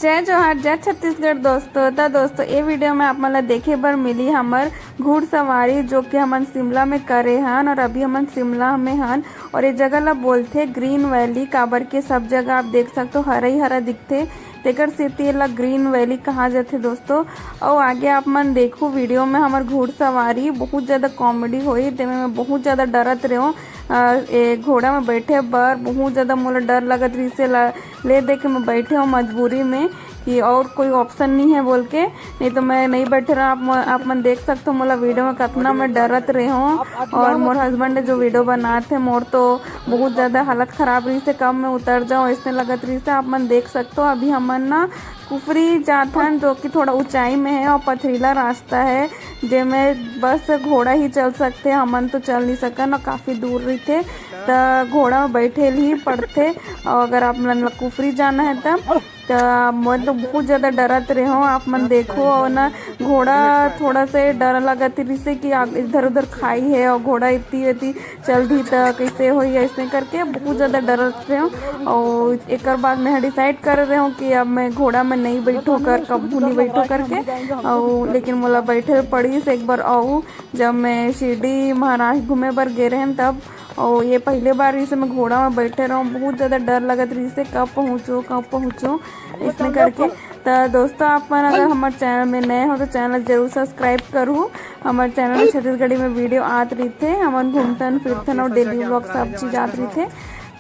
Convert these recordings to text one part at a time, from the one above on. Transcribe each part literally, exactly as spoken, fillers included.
जय जोहार, जय छत्तीसगढ़ दोस्तों। त दोस्तों, ए वीडियो में आप मन ला देखे बर मिली हमर घुड़सवारी, जो कि हमन शिमला में करे हन और अभी हमन शिमला में हन। और ये जगह ला बोलथे ग्रीन वैली, काबर के सब जगह आप देख सकते हो हरा ही हरा दिखथे, तेकर सेती एला ग्रीन वैली कहा जाथे दोस्तों। और आगे आप मन देखो वीडियो में हमर घुड़सवारी बहुत ज्यादा कॉमेडी होई, तेमे मैं बहुत ज्यादा डरत रहो। अ, ए घोड़ा में बैठे बर बहुत ज्यादा मोला डर लगत रहिसे ला, ले दे के मैं बैठे हूँ मजबूरी में कि और कोई ऑप्शन नहीं है बोल के, नहीं तो मैं नहीं बैठे रहा। आप म-, आप मन देख सकते हो मोला वीडियो में कितना मैं डरत रहे हूँ। और मोर हस्बैंड जो वीडियो बनाते हैं, मोर तो बहुत ज्यादा हालत खराब रहिसे, कब मैं उतर जाऊँ ऐसने लगत रहिसे। आप मन देख सकते हो अभी हमन ना कुफरी जाथन, जो कि थोड़ा ऊंचाई में है और पथरीला रास्ता है, जेमे बस घोड़ा ही चल सकथे, हमन तो चल नहीं सकन और काफी दूर रहिथे, त घोड़ा में बैठे ही पड़थे। और अगर आप मन ला कुफरी जाना है तब, त मैं तो बहुत ज्यादा डरत रहे हूँ। आप मन देखो और ना, घोड़ा थोड़ा से डर लगत रहिसे कि आग-, इधर उधर खाई है और घोड़ा इतनी इतनी चल दी त कैसे होई, ऐसे करके बहुत ज्यादा डरत रहे हूँ। और एक बार मैं डिसाइड कर रहे हूँ कि अब मैं घोड़ा में नहीं बैठो कर, कभू नहीं बैठो करके। और लेकिन मोला बैठे पड़िस एक बार, और जब मैं शिरडी महाराज घूमे बर गे रहेन तब, और ये पहले बार इसे मैं घोड़ा में बैठे रहूँ, बहुत ज्यादा डर लगत रहिसे, कब पहुँचो, कब पहुँचो, इसने करके। त दोस्तों, आप मन अगर हमर चैनल में नए हो तो चैनल जरूर सब्सक्राइब करू। हमर चैनल में छत्तीसगढ़ी में वीडियो आत रहिथे, हमन घूमथन फिरथन और डेली व्लॉग सब चीज आत रहिथे।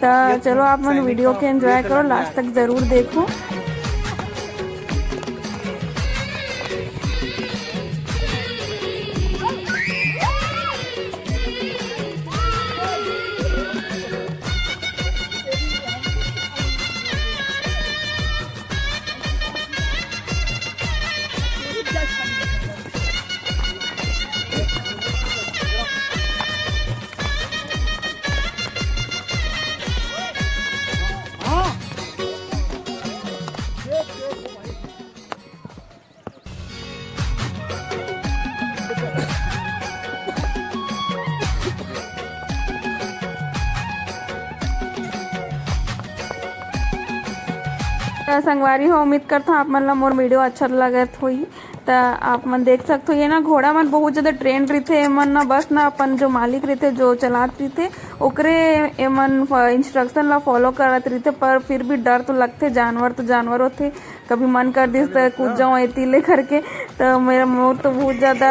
त चलो, आप मन वीडियो के एंजॉय करो, लास्ट तक जरूर देखो। त संगवारी हो, उम्मीद करथों आप मन ला मोर वीडियो अच्छा लगत होही। त आप मन देख सकथो, ये ना घोड़ा मन बहुत ज्यादा ट्रेंड रहिथे। एमन ना बस ना अपन जो मालिक रहिथे, जो चलात रहिथे, ओकरे एमन फ-, इंस्ट्रक्शन ला फॉलो करत रहिथे, पर फिर भी डर तो लगथे, जानवर तो जानवर होथे। कभी मन कर दिस त कूद जाऊँ एती ले करके। त मेरा मोर तो बहुत ज्यादा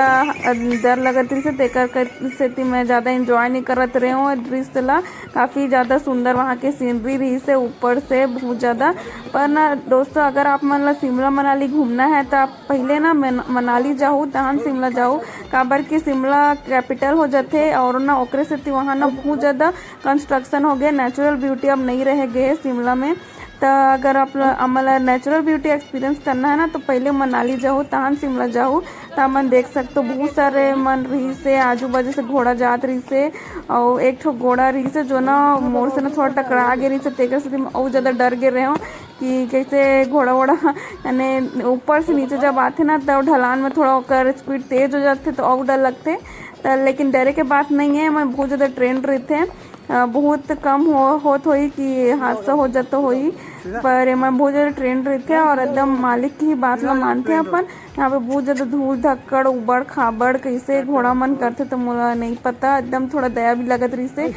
डर लगत रहिसे, तेकर कर-, सेती मैं ज्यादा एंजॉय नहीं करत रहे हूँ दृश्य ला। काफी ज्यादा सुंदर वहाँ के सीनरी रहिसे ऊपर से बहुत ज्यादा। पर ना दोस्तों, अगर आप मन ला शिमला मनाली घूमना है त आप पहले ना मन-, मनाली जाहू, तहन शिमला जाहू, काबर कि शिमला कैपिटल हो जाथे और ना ओकरे सेती वहाँ ना बहुत ज्यादा कंस्ट्रक्शन हो गया, नेचुरल ब्यूटी अब नहीं रह गए है शिमला में। त अगर आप ल-, आप मन ला नेचुरल ब्यूटी एक्सपीरियंस करना है ना, तो पहले मनाली जाहू, तहन शिमला जाहू। त आप मन देख सकते हो, बहुत सारे मन रहिसे, आजू बाजू से घोड़ा जात रहिसे, और एक ठो घोड़ा रहिसे, जो ना मोर से ना थोड़ा टकरा गे रहिसे, तेकर से मैं और ज्यादा डर गे रहे हूँ कि कैसे घोड़ा वोड़ा यानी ऊपर से नीचे जब आथे ना, तब ढलान में थोड़ा ओकर स्पीड तेज हो जाथे, तो और डर लगथे। त लेकिन डरे के बात नहीं है, मैं बहुत ज्यादा ट्रेंड रहिथे। अ, बहुत कम हो-, होत होही कि हादसा हो जात होही, पर एमन बहुत ज्यादा ट्रेंड रहिथे और एकदम मालिक की ही बात ला मानथे अपन। यहाँ पे बहुत ज्यादा धूल धक्कड़, उबड़ खाबड़, कैसे घोड़ा मन करथे तो मोला नहीं पता, एकदम थोड़ा दया भी लगत रहिसे,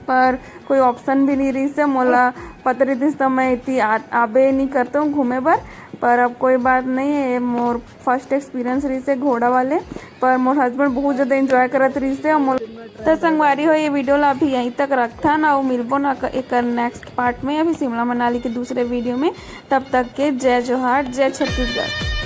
पर कोई ऑप्शन भी नहीं रहिसे। मोला पता रहितिस तो मैं इति आ-, आबे नहीं करते हूँ घूमे बर, पर अब कोई बात नहीं है, मोर फर्स्ट एक्सपीरियंस रहिसे घोड़ा वाले, पर मोर हस्बैंड बहुत ज्यादा एंजॉय करत रहिसे। और मोर त संगवारी हो, ये वीडियो ला अभी यहीं तक रखथन, अउ मिलबो ना क-, एकर नेक्स्ट पार्ट में, अभी शिमला मनाली के दूसरे वीडियो में। तब तक के जय जोहार, जय छत्तीसगढ़।